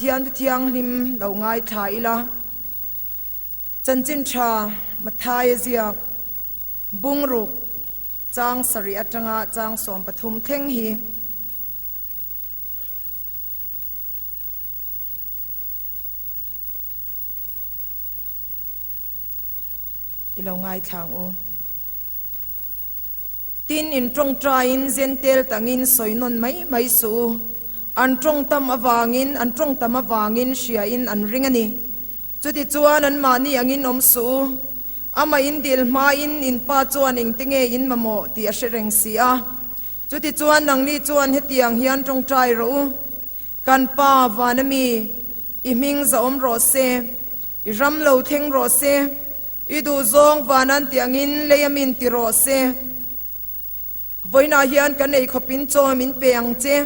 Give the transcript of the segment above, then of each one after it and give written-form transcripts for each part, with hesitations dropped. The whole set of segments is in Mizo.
Pathian Thu Thianghlim lo ngaithla ila. Chanchin tha Mathaia ziak bungruk chang sarih atanga chang 13 thleng hi. I lo ngaithla ang u. Tin, in tawngtaiin Zentel tangin sawi nawn mai mai suh u. An tawng tam avangin, an tawng tam avangin hriain an ring a ni. Chutichuan anmahni angin awm suh u. Amah in dil hmain in pa chuan engte nge in mamawh tih a hre reng si a. Chutichuan nangni chuan hetiang hian tawngtai rawh u, Kan Pa, vana mi, i hming zahawm rawh se, i ram lo thleng rawh se, I duhzawng vanan tih angin lei a min ti rawh se. Vawiinah hian kan ei khawpin chaw min pe ang che.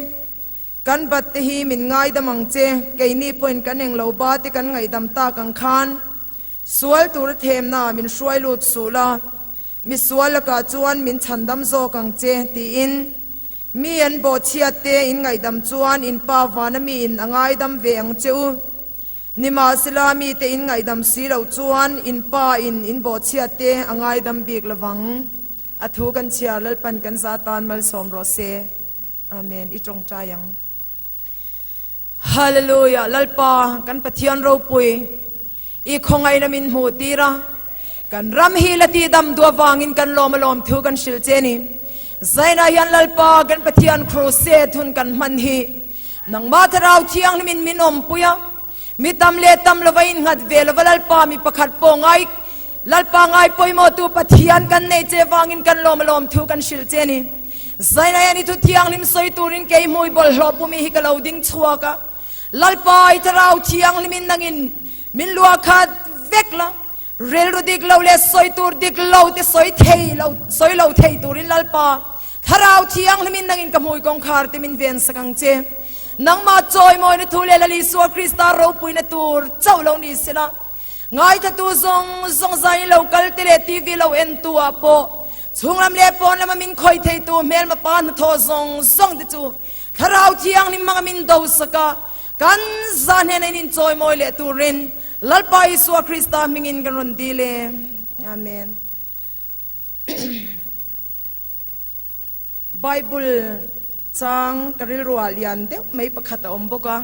Kan bat te hi min ngaidam ang che, keini pawhin kan englo ba te kan ngaihdam tak ang khan. Sual tur a themna min hruai lut suh la, mi sual lakah chuan min chhandam zawk ang che, tiin mi an bawhchhiat te in ngaihdam chuan in Pa vana miin a ngaidam ve ang che u. Nimahsela mite in ngaihdam si loh chuan in pa in in bawhchhiat te a ngaidam bik lovang. A thu kan chhiar Lalpan kan za tan malsawm rawh se. Amen. I tawngtai ang. Hallelujah Lalpa kan Pathian ropui i khawngaihna min hmuh tir a, kan ram hi la tih dam duh avangin kan lawm a lawm thu kan hrilh che ni. Zainah hian Lalpa kan Pathian crusade hun kan hman hi Nangmah Thlarau Thianghlimin min awmpui a, mi tam leh tam lova innghat ve lova Lalpa mi pakhat pawh ngai Lalpa ngai pawimawhtu Pathian kan neih che vangin kan lawm a lawm thu kan hrilh che a ni. Zainai a ni thu thianghlim sawi turin kei hmui bawlhhlawh pumi hi ka lo ding chhuak a, Lalpa i Thlarau Thianghlimin nangin min luah khat vek la, rilru dik lo leh sawi tur dik lo te sawi thei lo sawi lo thei turin Lalpa Thlarau Thianghlimin nangin ka hmui kawngkhar te min ven sak ang che. Nangmah chawimawina thu leh Lal Isua Krista ropuina tur chauh lo ni sela, ngaithatu zawng zawng zaiin lo kal te leh TV lo en tu ah pawh chhunglam leh pawn lama min khawih theitu hmelma pa hnathawh zawng zawng te chu Thlarau Thianghlim hmanga min do sak a, kan za hnena in inchawimawi leh turin Lalpa Isua Krista hmingin kan rawn dil e. Amen. Bible chang ka rilruah lian deuh mai pakhat a awm bawk a.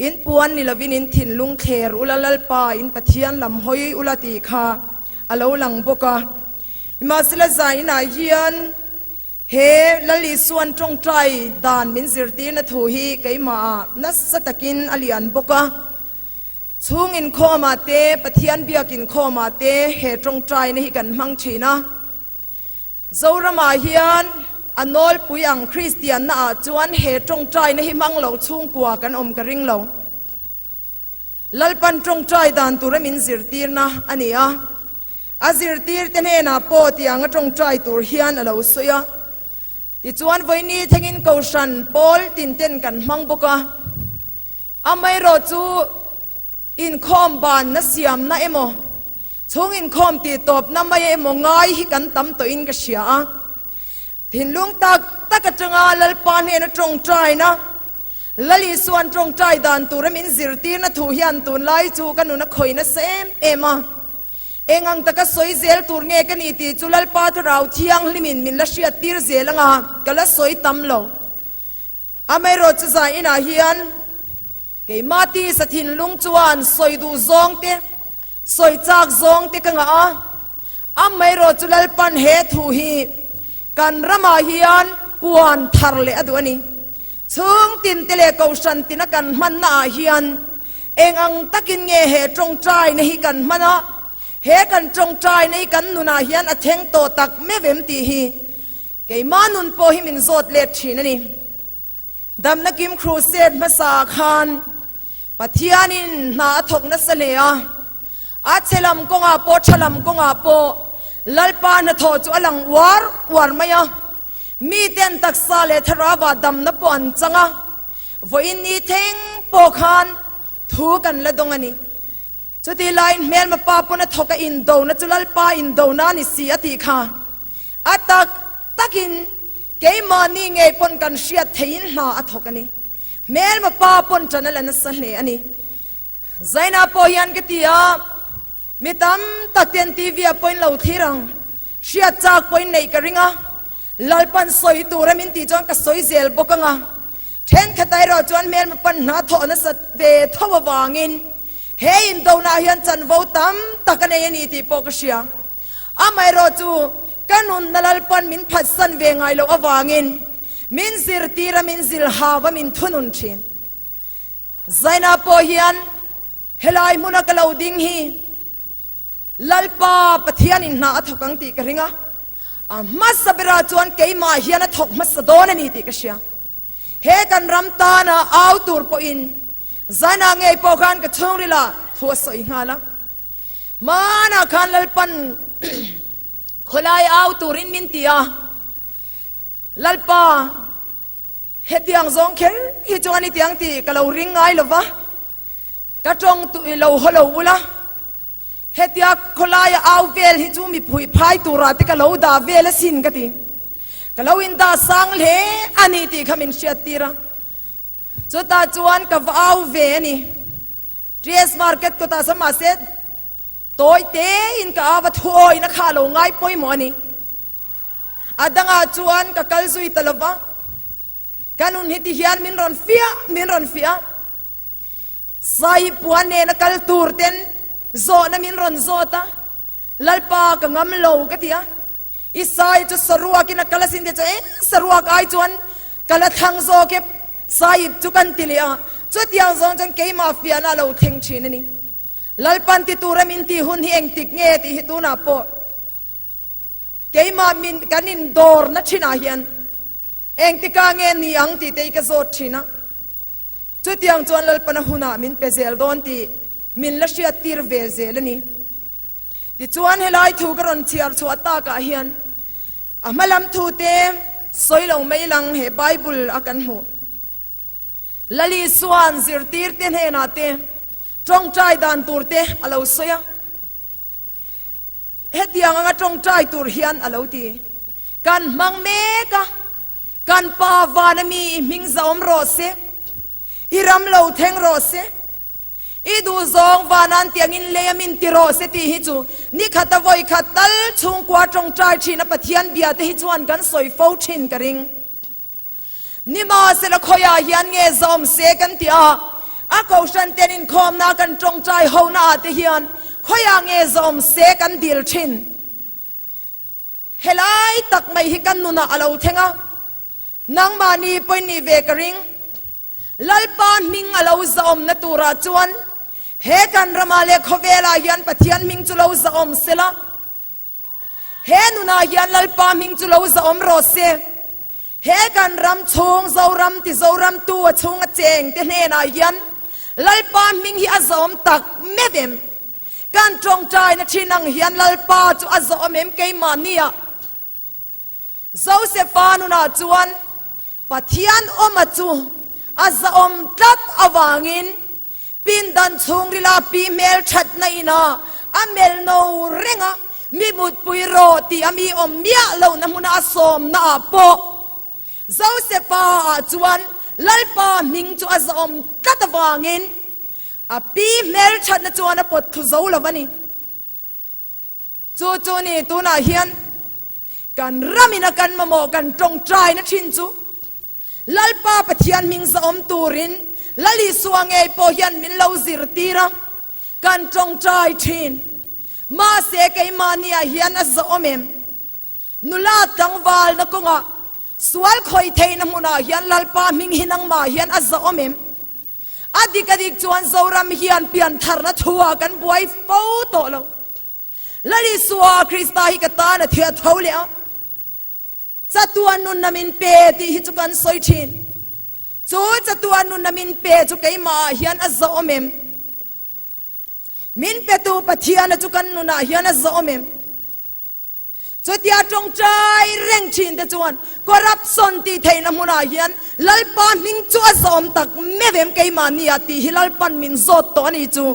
In puan ni lovin in thinlung thler ula Lalpa in Pathian lam hawi ula tih kha a lo lang bawk a. Nimahsela zainah hian he Lal Isuan tawngtai dan min zirtirna thu hi keimahah nasa takin a lian bawk a. Chhung inkhawmah te, Pathian biak inkhawmah te he tawngtaina hi kan hmang thin a. Zoramah hian a nawlpui ang Kristianna ah chuan he tawngtaina hi hmang lo chhungkua kan awm ka ring lo. Lalpan tawngtai dan tura min zirtirna a ni a. A zirtirte hnenah pawh tianga tawngtai tur hian a lo sawi a. Tichuan vawiini thlengin Kohhran pawl tinten kan hmang bawk a. Amaherawh chu inkhawm banna siamna emaw, chhung inkhawm tih tawpna mai emaw ngai hi kan tam tawhin ka hria a. Thinlung tak tak atanga Lalpa hnena tawngtaina, Lal Isuan tawngtai dan tura min zirtirna thu hian tunlai chu ka nun a khawih nasa em em a. Eng ang taka sawi zel tur nge ka ni tih chu Lalpa Thlarau Thianghlimin min la hriattir zel anga ka la sawi tam lo. Amaherawh chu zan inah hian keimah tisa thinlung chuan sawi duh zawng te, sawi chak zawng te ka ngah a. Amaherawh chu Lalpan he thu hi kan ramah hian puan thar leh a duh a ni. Chhung tin te leh kohhran tina kan hmanna ah hian eng ang takin nge he tawngtaina hi kan hman a, he kan tawngtaina hi kan nunah hian a thleng tawh tak meuh em tih hi Keimah nun pawh hi min zawt let thin a ni. Damna Kim Crusade hmasa khan Pathianin hna a thawk nasa hle a, a chhe lam kawngah pawh tha lam kawngah pawh Lalpa hnathawh chu a lang uar uar mai a. Miten taksa leh thlarauah damna pawh an chang a, vawiin ni thleng pawh khan thu kan la dawng a ni. Chutih laiin hmelma pa pawn a thawk a indona chu Lalpa indona a ni si a tih kha. A tak takin keimahni ngei pawn kan hriat theihin hna a thawk a ni. Hmelma pa pawn ṭan a la nasa hle a ni. Zaina pawh hian ka ti a, mi tam tak ten TV ah pawhin lo thlir ang, hriat chak pawhin neih ka ring a, Lalpan sawi tura min tih chuan ka sawi zel bawk ang a. Thenkhat erawh chuan hmelma pan hna thawh nasat ve tho avangin he indonah hian chanvo tam tak a nei a ni tih pawh ka hria. Amaherawh chu ka nunna Lalpan min phatsan ve ngai loh avangin min zirtir a, min zilhau a, min thunun thin. Zaina pawh hian helai hmuna ka lo ding hi Lalpa Pathianin hna a thawk ang tih ka ring a, a hmasa berah chuan keimah hian a thawk hmasa dawn a ni tih ka hria. He kan ram tana au tur pawhin Zaina ngei pawh khan ka chhungrilah thu a sawi nghal a. Hmanah khan Lalpan khawlai au turin min ti a, Lalpa, hetiang zawng kher hi chuan i tiang tih ka lo ring ngai lo va, ka tawng tui lo haw lo ula, hetia khawlaia au vel hi chu mi phuih phai turah te ka lo dah vel asin ka ti. Ka lo indah sang hle a ni tih kha min hriattir a, chutah chuan ka va au ve a ni. TS Market kawtah chuan mahse tawi tein ka ava thu awina kha a lo ngai pawimawh a ni. A dangah chuan ka kal zui ta lova, ka nun hi ti hian min rawn fiah min rawn fiah a, Sai puan nena kal tur ten zawhna min rawn zawt a, Lalpa ka ngam lo ka ti a, I sai chu saruakin a kal asin te chu eng saruak ai chuan ka la thlang zawk e, Sahib chu kan ti leh a, chutiang zawng chuan keimah fiahna a lo thleng thin a ni. Lalpan ti tura min tih hun hi engtik nge tih hi tunah pawh keimah min kan indawrna thinah hian engtika nge ni ang tih te hi ka zawt thin a. Chutiang chuan Lalpana hunah min pe zel dawn tih min la hriattir ve zel a ni. Tichuan helai thu ka rawn chhiar chhuah takah hian A hma lam thute sawi lo mai lang he Bible a kan hmuh. Lal Isua'n zirtirte hnenah te tawngtai dan turte a lo sawi a. Hetiang anga tawngtai tur hian a lo ti. Kan hmang mek a, kan Pa vana mi i hming zahawm rawh se, i ram lo thleng rawh se, I duh zawng vanan tiangin lei a min ti rawh se tih hi chu nikhat a vawi khat tal chhungkua tawngtai thin a Pathian bia te hi chuan kan sawi fo thin ka ring. Nimahsela khawiah hian nge zawm se kan ti a, a kohhran ten inkhawmna kan tawngtai hona ah te hian khawiah nge zawm se kan dil thin. Helai tak mai hi kan nunah a lo thleng a, nangmahni pawhin nih ve ka ring. Lalpa hming a lo zahawmna turah chuan he kan ramah leh khawvelah hian Pathian hming chu lo zahawm sela, he nunah hian Lalpa hming chu lo zahawm rawh se. He kan ram chhung Zoram ti Zoramtu a chhunga chengte hnenah hian Lalpa hming hi a zahawm tak meuh em? Kan tawngtaina thin ang hian Lalpa chu a zahawm em keimahniah? Josefa nunah chuan Pathian awma chu a zahawm tlat avangin pindan chhungrila pi hmel thatna inah a melh no reng a, mi mutpui rawh tih a mi awm miah lohna hmuna a sawmna ah pawh Josefa ah chuan Lalpa hming chu a zahawm tlat avangin a pi hmel thatna chuan a pawt thlu zo lo a ni. Chu chu ni tunah hian kan ramin a kan mamawh kan tawngtaina thin chu Lalpa Pathian hming zahawm turin Lal Isua ngei pawh hian min lo zirtir a, kan tawngtai thin. Mahse keimahniah hian a zahawm em? Nula tlangvalna kawngah sual khawih theihna hmunah hian Lalpa hming hi nangmah hian a zahawm em? A dik a dik chuan Zoram hian piantharna thu-ah kan buai fo tawh lo. Lal Isua Krista hi ka tan a thia tho leh a, chatuan nunna min pe tih hi chu kan sawi thin. Chu chatuan nunna min pe chu keimahah hian a zawhawm em? Min petu Pathiana chu kan nunah hian a zawhawm em? Chutia tawngtai reng thin te chuan corruption tih theihna hmunah hian Lalpa hming chu a zawm tak meuh em keimahni ah tih hi Lalpan min zawt tawh a ni chu.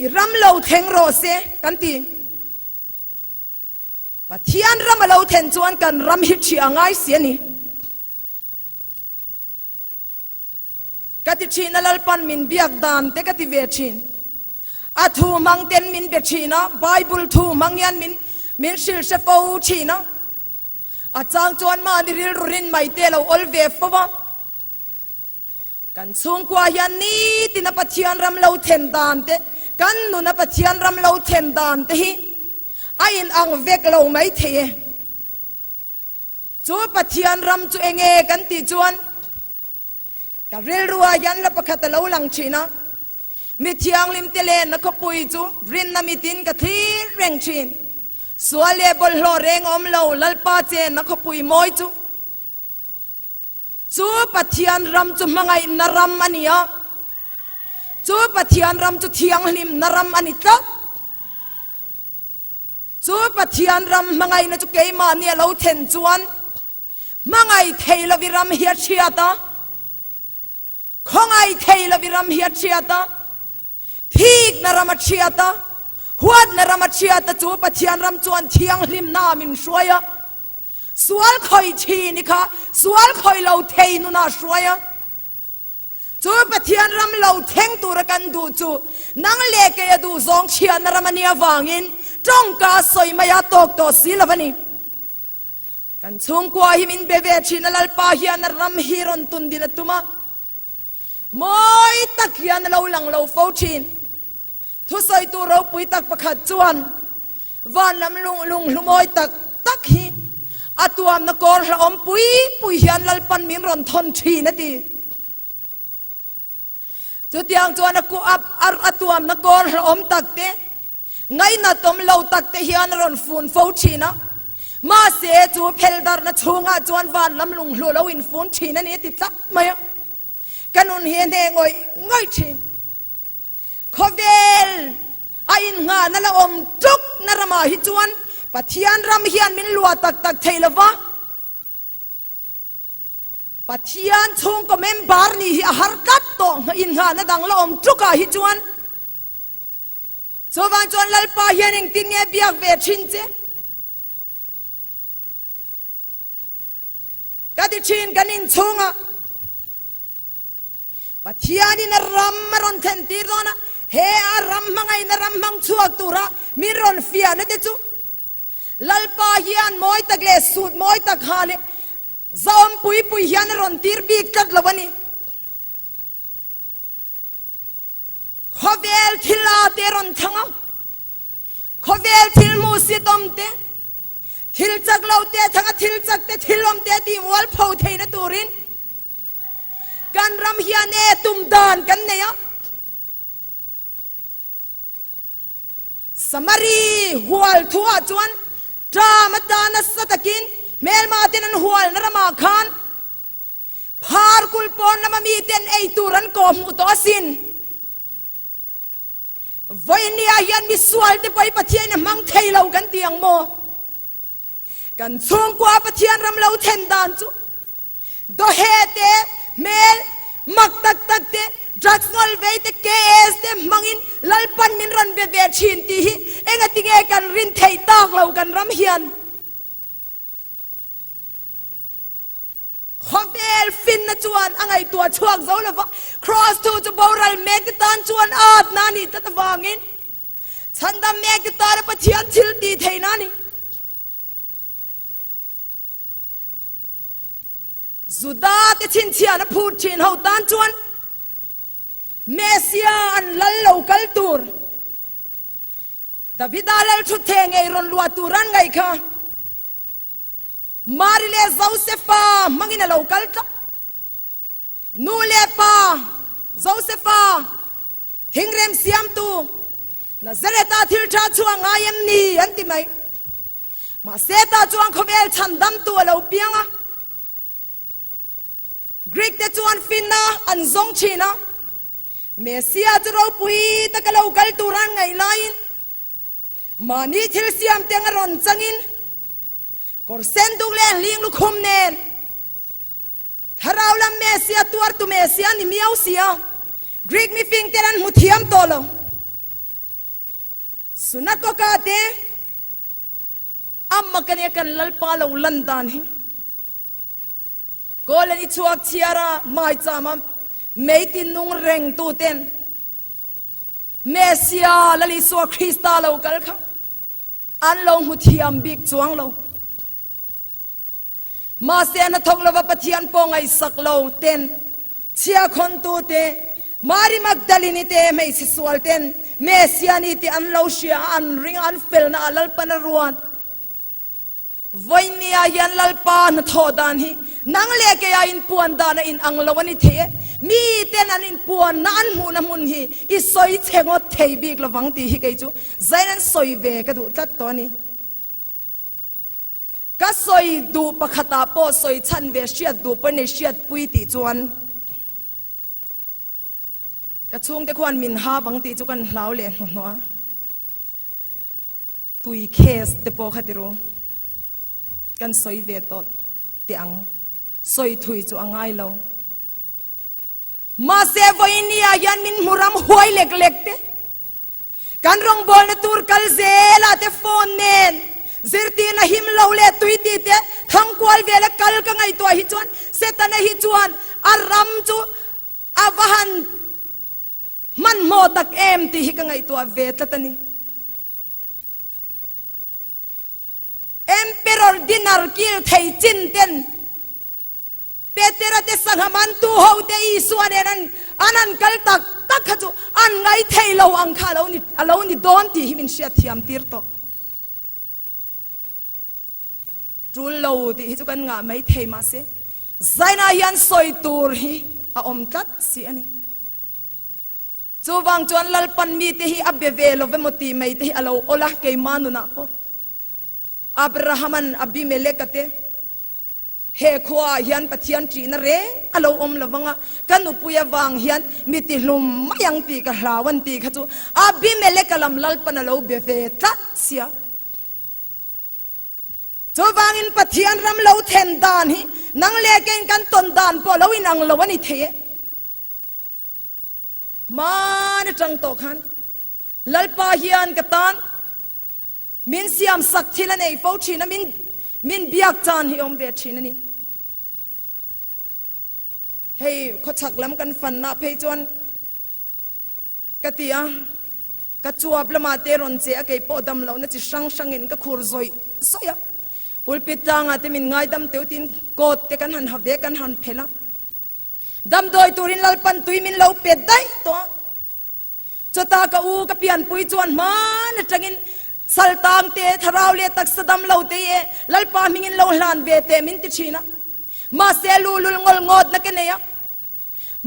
I ram lo thleng rawh se kan ti. Pathian ram a lo then chuan kan ram hi ṭhi a ngai si a ni. Ka ti ṭhin a, Lalpan min biak dan te ka ti ve ṭhin. A thu hmang ten min be ṭhin a, Bible thu hmang hian min min hrilh hre fo ṭhin a. A chang chuan mahni rilru rin mai te lo awl ve fo a. Kan chhungkua hian nitin a Pathian ram lo then dan te, kan nun a Pathian ram lo then dan te hi a in ang vek lo mai thei e. Chu Pathian ram chu enge kan tih chuan ka rilruah hian la pakhat a lo lang thin a, mi thianghlim te lenna khawpui chu rinna mitin ka thlir reng thin. Sual leh bawlhhlawh reng awm lo Lalpa chenna khawpui mawi chu. Chu Pathian ram chu hmangaihna ram a ni a, chu Pathian ram chu thianghlimna ram a ni tlat. Chu Pathian ram hmangaihna chu keimahni a lo then chuan hmangaih thei lovi ram hi a hriat a, khawngaih thei lovi ram hi a hriat a, thikna ram a hriat a, huatna ram a hriat a, chu Pathian ram chuan thianghlimna ah min hruai a, sual khawih thin i kha sual khawih lo thei nunah hruai a. Chu Pathian ram lo thleng tura kan duh chu nang leh kei a duh zawng chhiatna ram a nih avangin tawngka a sawi mai a tawk tawh si lo a ni. Kan chhungkua hi min be ve thin a, Lalpa hian a ram hi rawn tun din a tum a, mawi tak hian a lo lang lo fo thin. Thusawitu ropui tak pakhat chuan van lam lunghlu mawi tak tak hi a tuamna kawr hlauhawm pui pui hian Lalpan min rawn thawn thin a ti. Chutiang chuan a a tuamna kawr hlauhawm tak te, ngainatawm lo tak te hian a rawn fun fo thin a. Mahse, chu phel darhna chhungah chuan van lam lunghlu lo infun thin a ni a ti tlat mai a. Ka nun hi a hneh ngawih ngawih thin. Khawvel a innghahna la awm ṭuk na ramah hi chuan Pathian ram hian min luah tak tak thei lo va, Pathian chhungkaw member nih hi a har tlat tawh innghahna dang la awm ṭukah hi chuan. Chuvang chuan Lalpa hian engtin nge biak ve ṭhin che? Ka ti ṭhin kan inchhungah. Pathianin a ram a rawn thlen tir dawn a, he a ram hmangaihna ram hmang chhuak tura min rawn fiahna te chu Lalpa hian mawi tak leh sut mawi tak ha leh zahawm pui pui hian a rawn tir bik tlat lo a ni. Khawvel thil a te rawn thang a, khawvel thil hmuh sit awm te, thil chak lo te a thang a, thil chak te, thil awm te tih mualpho theihna turin Kan ram hian e tum dan kan nei a. Samari hual thuah chuan ṭam atan nasa takin hmelma ten an hualna ramah khan phar kul pawn lama miten ei tur an kawh hmuh tawh asin. Vawinia hian misual te pawh hi Pathiain a hmang thei lo kan ti ang maw? Kan chhungkua Pathian ram lo then dan chu dawheh te, hmel mak tak tak te, drugs ngawl vei te, KS te hmangin Lalpan min rawn be ve thin tih hi engatinge kan rin theih tak lo kan ram hian. Khawvel finna chuan a ngaihtuah chhuak zo lo va, Kraws thu chu boral mek te tan chuan atna a nih tlat avangin chhandam mek te tana Pathian thil tih theihna a ni. Juda te chhinchhiahna phut thin ho tan chuan Messia an lal lo kal tur Davida lal thutthleng ngei rawn luah tur an ngaih kha. Mari leh Josefa hmangin a lo kal tlat. Nu leh pa Josefa, thingrem siamtu, Nazareth-ah thil tha chhuah ngai em ni? an ti mai. Mahse tah chuan khawvel chhandamtu a lo piang a. Greek te chuan finna an zawng thin a. Messia chu ropui taka lo kal tur an ngaih laiin Mahni thil siam te anga rawn changin kawr sen duk leh hling lukhum nen thlarau lam Messia tuartu Messia ni miau sia Greek mifing ten an hmu thiam tawh lo. Sunagoga te. A mak a nia kan Lalpa lo lan dan hi. Kawl an i chhuak chhiar a, maicham a mei tin nung reng tu ten Messia Lal Isua Krista lo kal kha an lo hmu thiam bik chuang lo. Mahse a hnathawk lova Pathian pawh ngaihsak lo ten chhia khawntu te, Mari Magdalini te hmeichhe sual ten Messia ni tih an lo hria a, an ring a, an felna ah Lalpan a ruat. Vawinia hian Lalpa hnathawh dan hi nang leh kei a inpuan dan a inang lo a ni thei e. Mi ten an inpuanna an hmuhna hmun hi i sawi chhe ngawt thei bik lovang tih hi kei chu zain an sawi ve ka duh tlat tawh a ni. Ka sawi duh pakhatah pawh sawi chhan ve hriat duh pawh nei hriatpui tih chuan ka chhungte khuan min ha vang tih chu kan hlau leh hnuhnawh a, tui case te pawh kha ti ru kan sawi ve tawh teh ang, sawi thui chu a ngai lo. Mahse vawinia hian min hmu ram huai lek lek te, kan rawngbawlna tur kal zela te phone nen zirtirna him lo leh tui ti te thangkual vela kal ka ngaihtuah hi chuan Setana hi chuan a ram chu a va han hmanhmawh tak em tih hi ka ngaihtuah ve tlat a ni. Emperor dinner kil thei chin ten Petera te sangha mantu ho te Isua nen an an han kal tak tak kha chu an ngai thei lo ang kha a lo ni a lo ni dawn tih hi min hriat thiam tir tawh. Tul lo tih hi chu kan ngah mai thei mahse Zaina hian sawi tur hi a awm tlat si a ni. Chuvang chuan Lalpan mite hi a be ve lo emaw tih mai te hi a lo awl a keimah nunah pawh. Abrahaman Abimeleka te He khuaah hian Pathian ṭihna reng a lo awm lo vang a, ka nupui avang hian mi tihlum mai ang tih ka hlau an tih kha chu Abimeleka lam Lalpan a lo be ve tlat sia. Chuvangin Pathian ram lo then dan hi nang leh keiin kan tawn dan pawh lo inang lo a ni thei e. Hmaan aṭang tawh khan Lalpa hian ka tan Min siam sak thil a nei fo thin a, min min biak chan hi awm ve thin a ni. Hei khawchhak lam kan fanna phei chuan ka ti a, ka chuap lamah te rawn che a, kei pawh dam lohna chi hrang hrangin ka khur zawih zawih a. Pulpit tlangah te min ngaidam teuh tin coat te kan han ha ve kan han phelh a. Damdawi turin Lalpan tui min lo pe daih tawh a. Chutah ka u ka pianpui chuan hmaan atangin saltang te, thlarau leh taksa dam lo te i Lalpa hmingin lo hlan ve teh min ti thin a. Mahse luhlul ngawl ngawtna ka nei a.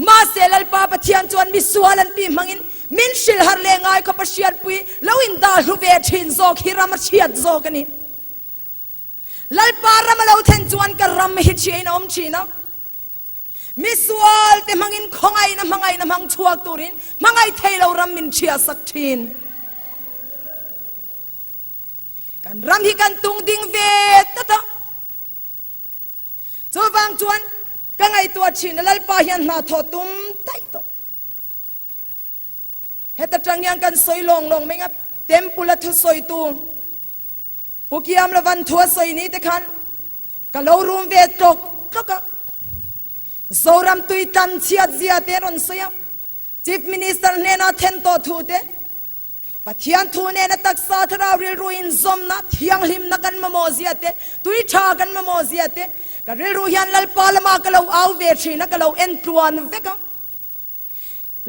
Mahse Lalpa Pathian chuan misual an tih hmangin min hrilh harh leh ngai khawp a hriatpui lo indah hlu ve thin zawk hi ram a chhiat zawk a ni. Lalpa ram a lo thlen chuan ka ram hi chhiain a awm thin a. Misual te hmangin khawngaihna hmangaihna hmang chhuak turin hmangaih thei lo ram min chhia sak thin. Kan ram hi kan tung ding ve tlat a. Chuvang chuan ka ngaihtuah thin a Lalpa hian hna thawh tum daih tawh. Heta tang hian kan sawi lawng lawng mai nga temple a thusawitu Pu Kiam Lovan thu a sawi ni te khan ka lo rum ve tlawk tlawk a. Zoram tui tlan chhiat zia te a rawn sawi a. Chief Minister hnena then tawh thu te, Pathian thu nena taksa thlarau rilru inzawmna thianghlimna kan mamawh zia te, tui tha kan mamawh zia te, ka rilru hian Lalpa lama ka lo au ve thin a, ka lo en tluan vek a.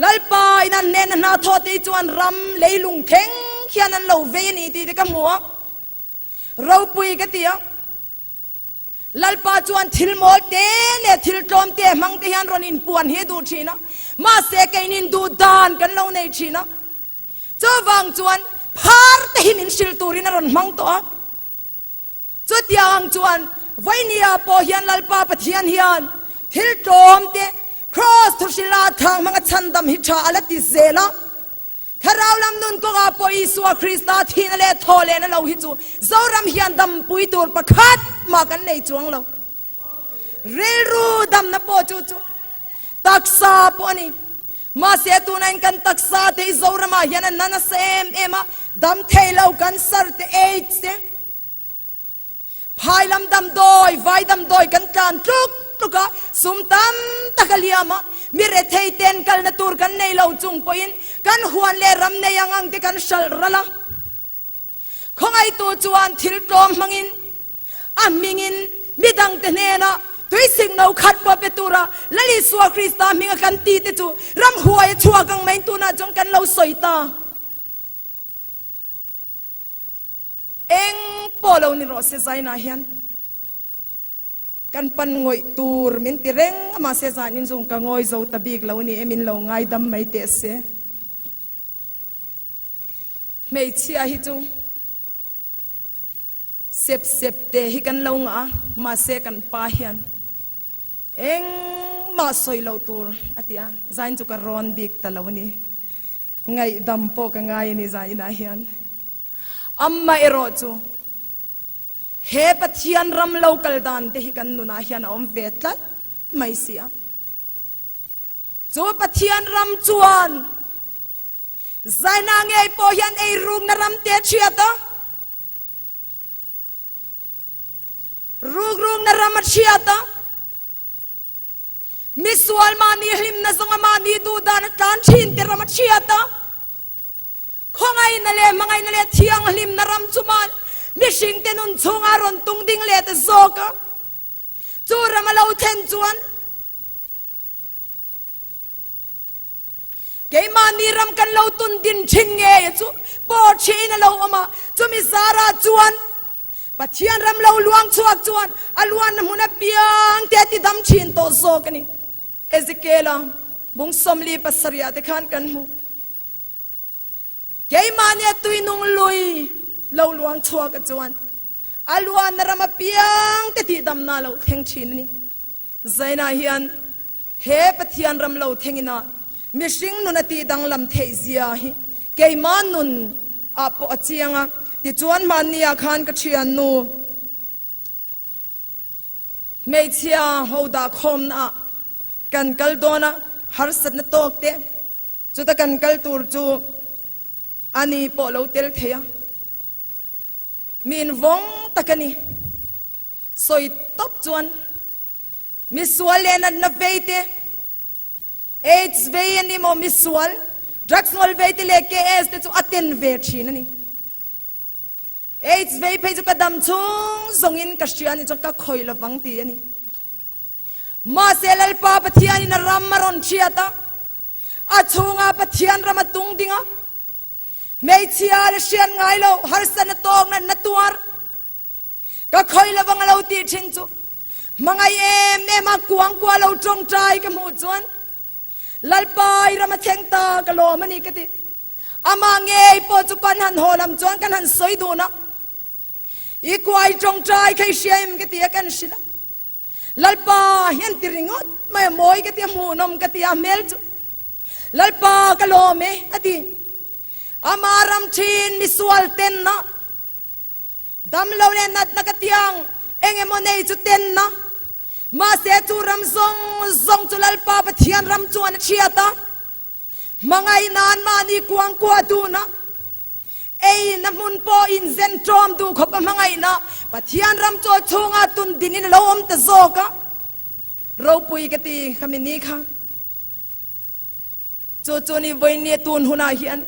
Lalpa in an hnena hna thawh te hi chuan ram leilung thleng hian an lo vei a ni tih te ka hmu a, ropui ka ti a. Lalpa chuan thil mawl te leh thil tlawm te hmang te hian rawn inpuan hi a duh thin a, mahse keinin duh dan kan lo nei thin a. Chuvang chuan phar te hi min hrilh turin a rawn hmang tawh a. Chutiang chuan Vainia pawh hian Lalpa Pathian hian thil tlawm te Kraws thuhrila thang hmanga chhandam hi tha a la ti zel a. Thlarau lam nun kawngah pawh Isua Krista thihna leh thaw lehna lo hi chu Zoram hian dampui tur pakhat mah kan nei chuang lo. Rilru damna pawh chu chu taksa pawh a ni. Mahse tunain kan taksa te hi Zoramah hian a na nasa em em a, dam thei lo cancer te, aids te. Phai lam damdawi, vai damdawi kan tlan tluk tluk a, sum tam tak a liam a, mi rethei ten kalna tur kan nei lo chung pawhin kan huan leh ram nei ang ang te kan hralh ral a. Khawngaihtu chuan thil tlawm hmangin a hmingin midangte hnenah tuisik no khat pawh pe tura Lal Isua Krista hminga kan ti te chu ramhuai a chhuak ang maiin tunah chuan kan lo sawi ta. Eng pawh lo ni rawh se Zainah hian kan pan ngawih tur min ti reng a mahse zanin zawng ka ngawi zo ta bik lo ni e min lo ngaidam mai teh se. Hmeichhia hi chu sep sep te hi kan lo ngah a, mahse kan pa hian engmah sawi loh tur a ti a, zain chu ka rawn bik ta lo a ni. Ngaihdam pawh ka ngai a ni zainah hian. Amaherawh chu he Pathian ram lo kal dan te hi kan nunah hian a awm ve tlat mai si a. Chu Pathian ram chuan Zaina ngei pawh hian eirukna ram te a chhiat a, rukrukna ram a chhiat a, misual mahni hlimna zawnga mahni duhdan a tlan thin te ram a chhiat a, khawngaihna leh hmangaihna leh thianghlimna ram chu mah mihringte nun chhunga rawn tung ding leh ta zawk a, chu ram a lo thlen chuan Keimahni ram kan lo tun din thin ngei a chu pawh thiin a lo awm a, chumi zarah chuan Pathian ram lo luang chhuak chuan a luanna hmun apiang te a ti dam thin tawh zawk a ni. Ezekiela bung 47 ah te khan kan hmu. Keimahni a tuinung lui lo luang chhuak a chuan a luanna ram apiang te tihdamna a lo thleng thin a ni. Zainah hian he Pathian ram lo thengin ah mihring nun a tih danglam theih zia hi keimah nun ah pawh a chiang a, tichuan hmanni ah khan ka thiannu hmeichhia ho dah khawmna ah kan kal dawn a, harsatna tawk te chuta kan kal tur chu ani pawh lo tel thei a, mi invawng tak a ni. Sawi tawp chuan misual leh natna vei te, AIDS vei a ni maw, misual, drugs ngawl vei te leh KS te chu a ten ve thin a ni. AIDS vei phei chu ka dam chhung zawngin ka hria a ni chuan ka khawi lovang ti a ni. Mahse Lalpa Pathianin a ram a rawn hriat a, a chhungah Pathian ram a tung ding a, hmeichhia la hriat ngai lo harsatna tawk natna tuar, Ka khawi lovang a lo tih thin chu hmangaih em em a kuang kua lo tawngtai ka hmuh chuan Lalpa i ram a thleng ta ka lawm a ni ka ti. Amah ngei pawh chu kan han haw lam chuan kan han sawi dun a, I kuai tawngtai kha i hria em ka ti a kan hrilh a. Lalpa hian ti ringawt mai a mawi ka ti a hmuhnawm ka ti a hmel chu Lalpa ka lawm e a ti. Ama ram thin misual tenna Damlo leh natna ka tiang eng emaw nei chu tenna. Mahse chu ram zawng zawng chu Lalpa Pathian ram chuan a chhiat a, hmangaih nan mahni kuang kua dun a, eina hmun pawh inzen ṭawm duh khawp a hmangaihna Pathian ram chu a chhungah tun dinin a lo awm ta zawk a. Ropui ka ti khami ni kha. Chu chu ni vawinia tun hunah hian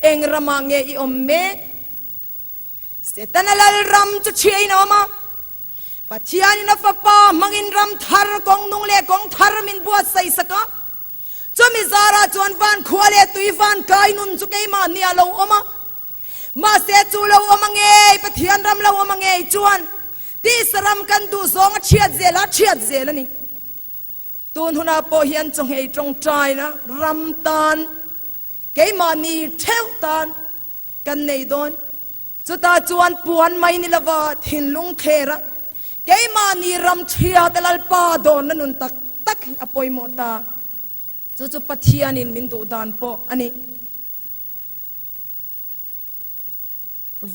eng ramah nge i awm mek? Setana lal ram chu chhiain a awm a, Pathianin a Fapa hmangin ram thar, kawng nung leh kawng thar min buatsaih sak a. Chumi zarah chuan van khua leh tui van kai nun chu keimahni a lo awm a. Mahse chu lo awm a ngei, Pathian ram lo awm a ngei chuan tisa ram kan duh zawng a chhiat zel a, a chhiat zel a ni. Tun hunah pawh hian chawngei tawngtaina ram tan, keimahni theuh tan kan nei dawn. Chutah chuan puan mai ni lova thinlung thler a, keimahni ram thiate Lalpa dawnna nun tak tak hi a pawimawh ta. Chu chu Pathianin min duh dan pawh a ni.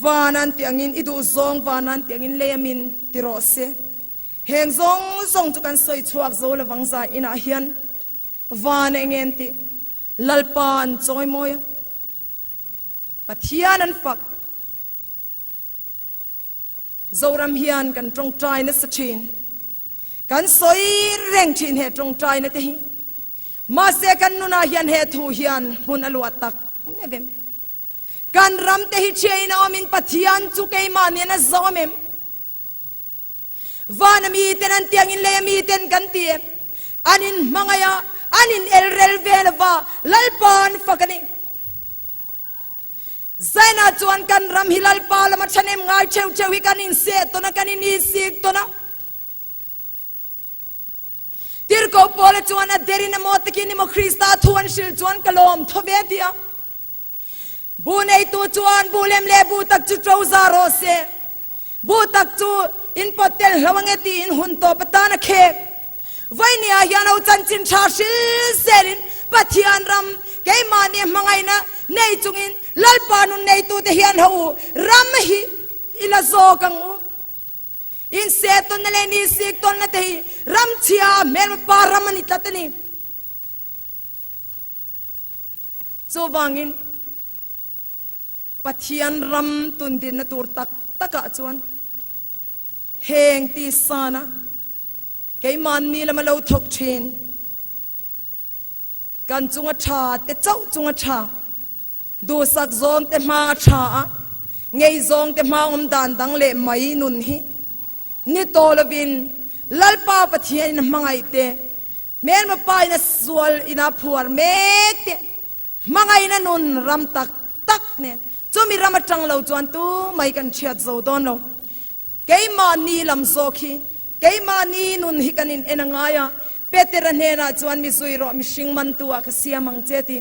Van an tih angin i duh zawng van an tih angin lei amin ti rawh se. Heng zawng zawng chu kan sawi chhuak zo lovang zan inah hian van eng en tih Lalpa an chawi mawi a, Pathian an fak. Zoram hian kan tawngtai nasa thin. Kan sawi reng thin he tawngtaina te hi. Mahse kan nunah hian he thu hian hmun a luah tak meuh em? Kan ram te hi thiain a awmin Pathian chu keimah nen a zawm em? Vana miten an tiangin leia miten kan ti em? An inhmangaih a, an inelrel ve lova, Lalpa an fak a ni. Zaina chuan kan ram hi Lalpa lama thahnem ngai theuh theuh hi kan inseh tawn a, kan inisik tawn a. Tirhkoh Paula chuan a derin emaw takin emaw Krista thu an hrilh chuan ka lawm thaw ve ti a. Bu neitu chuan bu lem leh bu tak chu ṭo za rawh se, bu tak chu in pawt tel hlo ange tiin hun tawp atan a khek. Vawinia hian ho chanchin ṭha hril zelin Pathian ram keimahni hmangaihna nei chungin Lalpa nun neitute hian ho u ram hi i la zawk ang u. Inseh tawnna leh nisik tawnna te hi ramchhia hmelpa ram a ni tlat a ni. Chuvangin, Pathian ram tundinna tur tak takah chuan heng tisana keimahni lama lo thawk thin kan chunga tha te chauh chunga tha, duhsak zawng te hma a tha a, ngei zawng te hma awm dan dang leh mai nun hi ni tawh lovin Lalpa Pathianin a hmangaih te Hmelma pa in a sual in a phuar mek te hmangaihna nun ram tak tak nen chumi ram atang lo chuan tu mai kan hriat zo dawn lo. Keimahni lam zawk hi keimahni nun hi kan in en a ngai a, Petera hnenah chuan mi zui rawh mihring mantu ah ka siam ang che ti.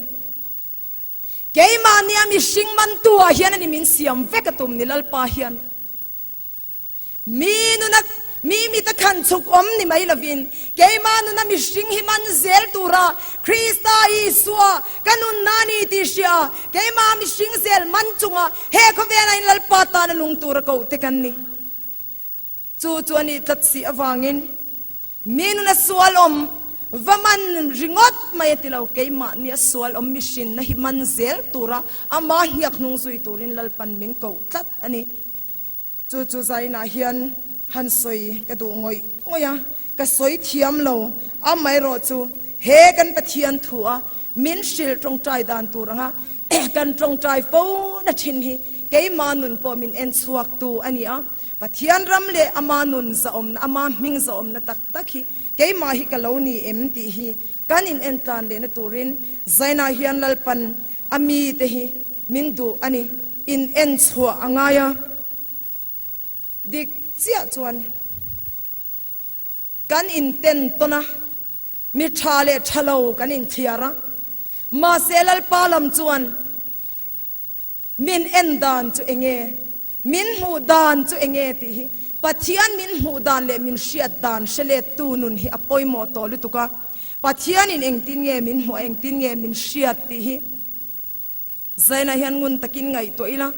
Keimahnia mihring mantu ah hian a ni min siam vek a tum ni Lalpa hian. Mi nuna mi mita khan chhuk awm ni mai lovin, keimah nuna mihring hi man zel tura Krista Isua ka nunna a ni tih hria, keimah mihring zel man chunga he khawvela in Lalpa tana nung tura koh te kan ni. Chu chu a nih tlat si avangin mi nuna sual awm va man ringawt mai a ti lo, keimah nia sual awm mihrinna hi man zel tura amah hniak hnung zui turin Lalpan min koh tlat a ni. Chu chu zainah hian han sawi ka duh ngawih ngawih a, ka sawi thiam lo. Amaherawh chu he kan Pathian thu a min hrilh tawngtai dan tur anga kan tawngtai fo na thin hi keimah nun pawh min en chhuak tu a ni a. Pathian ram leh ama nun zahawmna, ama hming zahawmna tak tak hi keimah hi ka lo ni em tih hi kan in en tlan lehna turin zainah hian Lalpan A mite hi min duh a ni, in en chhuah a ngai a. Dik chiah chuan kan inten tawn a, mi tha leh tha lo kan inthiar a, mahse Lalpa lam chuan min en dan chu enge, min hmuh dan chu enge tih hi Pathian min hmuh dan leh min hriat dan hre lettu nun hi a pawimawh tawh lutuk a. Pathianin engtin nge min hmuh a, engtin nge min hriat tih hi Zainah hian ngun takin ngaihtuah ila,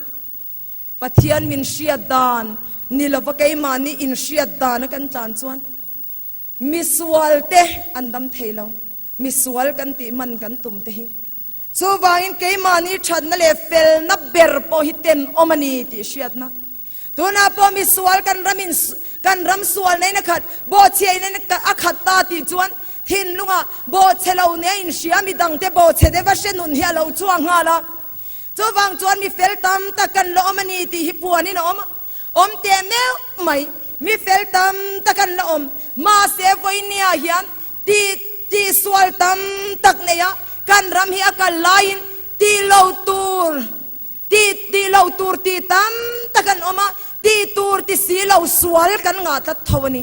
Pathian min hriat dan ni lova keimahni inhriat dana kan tlan chuan misualte an dam thei lo, misual kan tih man kan tum te hi. Chuvangin keimahni thatna leh felna ber pawh hi tenawm a ni tih hriatna. Tunah pawh misual kan ramin kan ram sualna in a khat, bawhchhia in a khat ta tih chuan thinlungah bawhchhe lo nia inhria midangte bawhchhe deuha hre nun hi a lo chhuak nghal a. Chuvang chuan mi fel tam tak kan la awm a ni tih hi puanin a awm a, awm teh meuh mai. Mi fel tam tak an la awm. Mahse vawinia hian Tih tih sual tam tak nei a, kan ram hi a kal laiin tih lo tur tih tih lo tur tih tam tak an awm a, tih tur ti si lo sual kan ngah tlat tho a ni.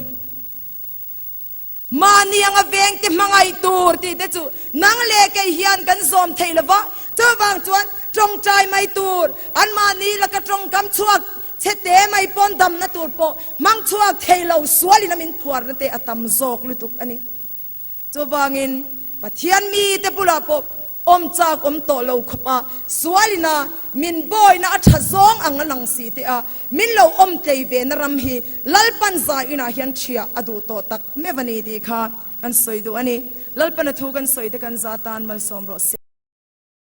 Mahni anga vengte hmangaih tur tih te chu nang leh kei hian kan zawm thei lo va, chuvang chuan tawngtai mai tur anmahni laka tawngkam chhuak Chhe te mai pawn damna tur pawh hmang chhuak thei lo sualin a min phuarna te a tam zawk lutuk a ni. Chuvangin Pathian mite bulah pawh awm chak awm tawh lo khawp a sualin a min bawina a tha zawng ang a lang si te a min lo awm tlei ve na ram hi Lalpan zai inah hian thiah a duh tawh tak meuh a ni tih kha kan sawi duh a ni. Lalpan a thu kan sawi te kan za tan malsawm rawh se.